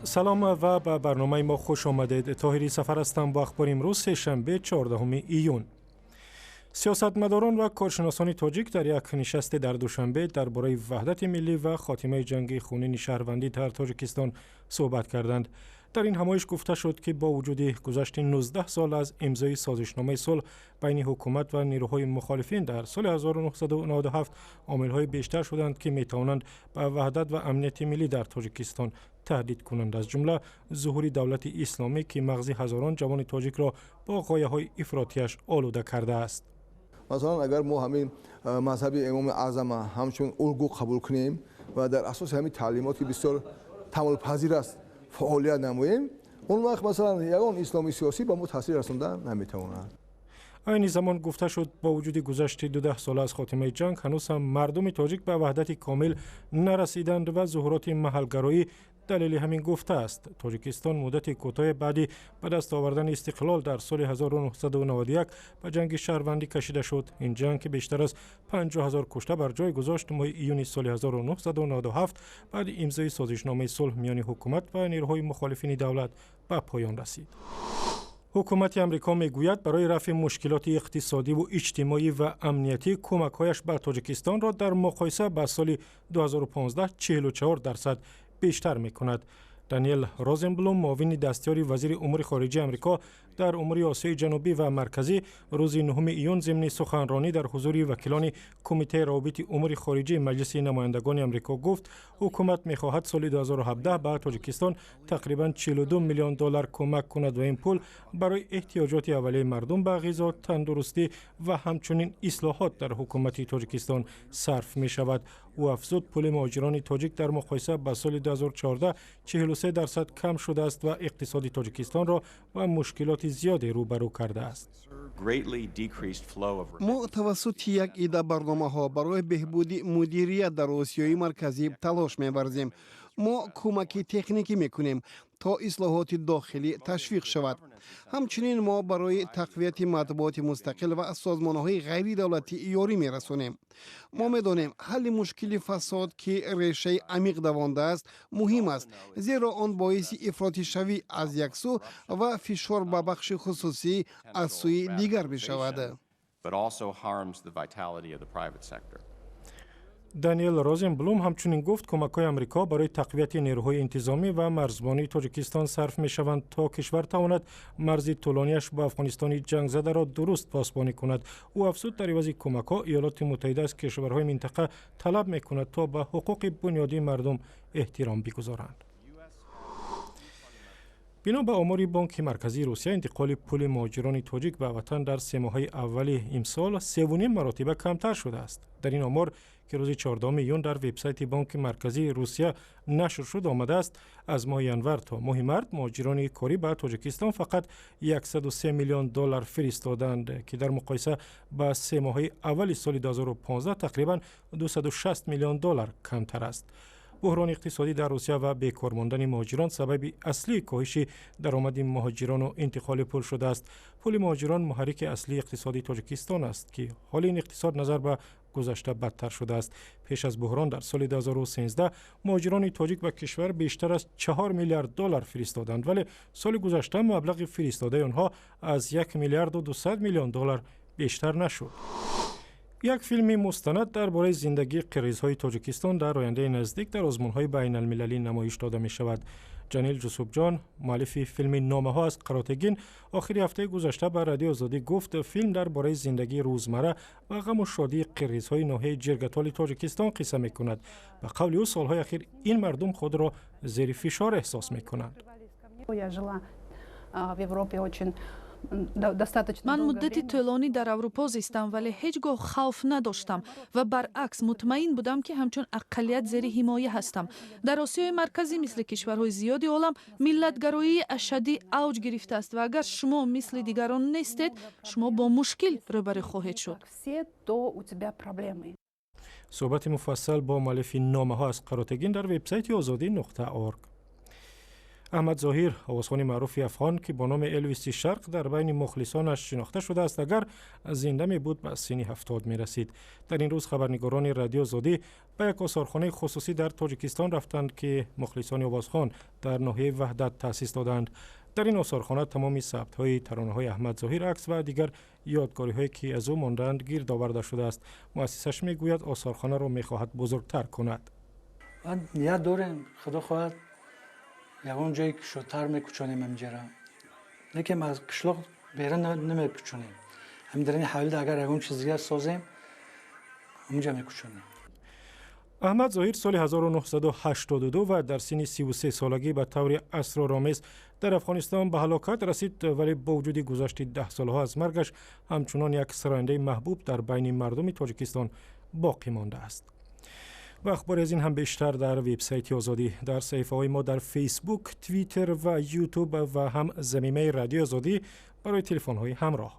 Салом ва ба барномаи мо хуш омадед. Тоҳири Сафар ҳастам бо ахбори имрӯз, сешанбе, 14 июн. Сиёсатмадорон ва коршиносони тоҷик дар як нишасте дар Душанбе дар бораи ваҳдати миллӣ ва хотимаи ҷанги хунини шаҳрвандӣ дар Тоҷикистон суҳбат карданд. Дар ин ҳамоиш гуфта шуд, ки бо вуҷуди гузашти 19 сол аз имзои созишномаи сулҳ байни ҳукумат ва нерӯҳои мухолифин дар соли 1997, омилҳои бештар шуданд, ки метавонанд ба ваҳдат ва амнияти миллӣ дар Тоҷикистон таҳдид кунанд, аз ҷумла зуҳури Давлати Исломӣ, ки мағзи ҳазорон ҷавони тоҷикро бо ғояҳои ифротиаш олуда кардааст. Масалан, агар мо ҳамин мазҳаби Имоми Аъзама ҳамчун улгӯ қабул кунем ва дар асоси ҳамин таълимот, ки бисёр таъмулпазир аст, фаъолият намоем, он вақт, масалан, ягон исломи сиёсӣ ба мо таъсир расонда наметавонад. Айни замон гуфта шуд, бо вуҷуди гузашти 12 сола аз хотимаи ҷанг, ҳанӯз ҳам мардуми тоҷик ба ваҳдати комил нарасиданд ва зуҳуроти маҳалгароӣ далели ҳамин гуфта аст. Тоҷикистон муддати кӯтоҳе баъди ба даст овардани истиқлол дар соли 1991 ба ҷанги шаҳрвандӣ кашида шуд. Ин ҷанг, ки бештар аз 50 ҳазор кушта бар ҷой гузошт, моҳи июни соли 1997 баъди имзои созишномаи сулҳ миёни ҳукумат ва нерӯҳои мухолифини давлат ба поён расид. Ҳукумати Амрико мегӯяд, барои рафъи мушкилоти иқтисодиву иҷтимоӣ ва амниятӣ кӯмакҳояш ба Тоҷикистонро дар муқоиса ба соли 2015 44% бештар мекунад. Даниэл Розенблум, муовини дастёри вазири умури хориҷии Амрико дар умури Осиёи Ҷанубӣ ва Марказӣ, рӯзи 9 июн зимни суханронӣ дар ҳузури вакилони Кумитаи равобити умури хориҷии Маҷлиси намояндагони Амрико гуфт, ҳукумат мехоҳад соли 2017 ба Тоҷикистон тақрибан 42 миллион доллар кӯмак кунад ва ин пул барои эҳтиёҷоти аввалияи мардум ба ғизо, тандурустӣ ва ҳамчунин ислоҳот дар ҳукумати Тоҷикистон сарф мешавад. Ӯ афзуд, пули муҳоҷирони тоҷик дар муқоиса ба соли 2014 43% кам шудааст ва иқтисоди Тоҷикистонро ба мушкилоти зиёде рӯбарӯ кардааст. Мо тавассути як ида барномаҳо барои беҳбуди мудирият дар Осиёи Марказӣ талош меварзем. Мо кӯмаки техникӣ мекунем, то ислоҳоти дохилӣ ташвиқ шавад. Ҳамчунин мо барои тақвияти матбуоти мустақил ва созмонҳои ғайридавлатӣ ёрӣ мерасонем. Мо медонем, ҳалли мушкили фасод, ки решаи амиқ давондааст, муҳим аст, зеро он боиси ифротишавӣ аз як сӯ ва фишор ба бахши хусусӣ аз сӯи дигар мешавад. But also harms the vitality of the private sector. Даниэл Розенблум ҳамчунин гуфт, кӯмакҳои Амрико барои тақвияти нерӯҳои интизомӣ ва марзбонии Тоҷикистон сарф мешаванд, то кишвар тавонад марзи тӯлонияш ба Афғонистони ҷангзадаро дуруст посбонӣ кунад. Ӯ афзуд, дар ивази кӯмакҳо Иёлоти Муттаҳида аз кишварҳои минтақа талаб мекунад, то ба ҳуқуқи бунёдии мардум эҳтиром бигузоранд. Бино ба омори Бонки Марказии Русия, интиқоли пули муҳоҷирони тоҷик ба ватан дар 3 моҳаи аввали имсол 3,5 маротиба камтар шудааст. Дар ин омор, ки рӯзи 14 июн дар вебсайти Бонки Марказии Русия нашр шуд, омадааст, аз моҳи январ то моҳи март муҳоҷирони корӣ ба Тоҷикистон фақат 103 миллион доллар фиристоданд, ки дар муқоиса ба 3 моҳаи аввали соли 2015 тақрибан 260 миллион доллар камтар аст. Буҳрони иқтисодӣ дар Русия ва бекор мондани муҳоҷирон сабаби аслии коҳиши даромади муҳоҷирону интиқоли пул шудааст. Пули муҳоҷирон муҳаррики аслии иқтисоди Тоҷикистон аст, ки ҳоли ин иқтисод назар ба гузашта бадтар шудааст. Пеш аз буҳрон дар соли 2013 муҳоҷирони тоҷик ба кишвар бештар аз 4 миллиард доллар фиристоданд, вале соли гузашта маблағи фиристодаи онҳо аз 1 миллиарду 200 миллион доллар бештар нашуд. Як филми мустанад дар бораи зиндагии қирғизҳои Тоҷикистон дар ояндаи наздик дар озмунҳои байналмилалӣ намоиш дода мешавад. Ҷанил Ҷусубҷон, муаллифи филми «Номаҳо аз Қаротегин», охири ҳафтаи гузашта ба Радиои Озодӣ гуфт, филм дар бораи зиндагии рӯзмарра ва ғаму шодии қирғизҳои ноҳияи Ҷиргатоли Тоҷикистон қисса мекунад. Ба қавли ӯ, солҳои ахир ин мардум худро зери фишор эҳсос мекунанд. Я жила в Европе очень. Ман муддати тӯлонӣ дар Аврупо зистам, вале ҳеҷ гоҳ хавф надоштам ва баръакс мутмаин будам, ки ҳамчун ақаллият зери ҳимоя ҳастам. Дар Осиёи Марказӣ, мисли кишварҳои зиёди олам, миллатгароии ашаддӣ авҷ гирифтааст ва агар шумо мисли дигарон нестед, шумо бо мушкил рӯбарӯ хоҳед шуд. Суҳбати муфассал бо муаллифи «Номаҳо аз Қаротегин» дар вебсайти озодӣ.орг. Аҳмад Зоҳир, овозхони маъруфи афғон, ки бо номи Элвиси Шарқ дар байни мухлисонаш шинохта шудааст, агар зинда мебуд, ба синни 70 мерасид. Дар ин рӯз хабарнигорони Радио Озодӣ ба як осорхонаи хусусӣ дар Тоҷикистон рафтанд, ки мухлисони овозхон дар ноҳияи Ваҳдат таъсис доданд. Дар ин осорхона тамоми сабтҳои таронаҳои Аҳмад Зоҳир, акс ва дигар ёдгориҳое, ки аз ӯ мондаанд, гирд оварда шудааст. Муассисаш мегӯяд, осорхонаро мехоҳад бузургтар кунад. Ният дорем, худо хоҳад, ягон ҷои кушодтар мекучонем ҳаминҷара, лекин аз қишлоқ берун намекучонем. Ҳамин дар ин ҳавлида агар ягон чиз дигар созем, ҳаминҷа мекучонем. Аҳмад Зоҳир соли 1982 ва дар синни 33 солагӣ ба таври асроромез дар Афғонистон ба ҳалокат расид, вале бо вуҷуди гузашти даҳсолаҳо аз маргаш ҳамчунон як сарояндаи маҳбуб дар байни мардуми Тоҷикистон боқӣ мондааст. Ва ахбори аз ин ҳам бештар дар вебсайти Озодӣ, дар саҳифаҳои мо дар Фейсбук, Твиттер ва Ютуб ва ҳам замимаи Радиои Озодӣ барои телефонҳои ҳамроҳ.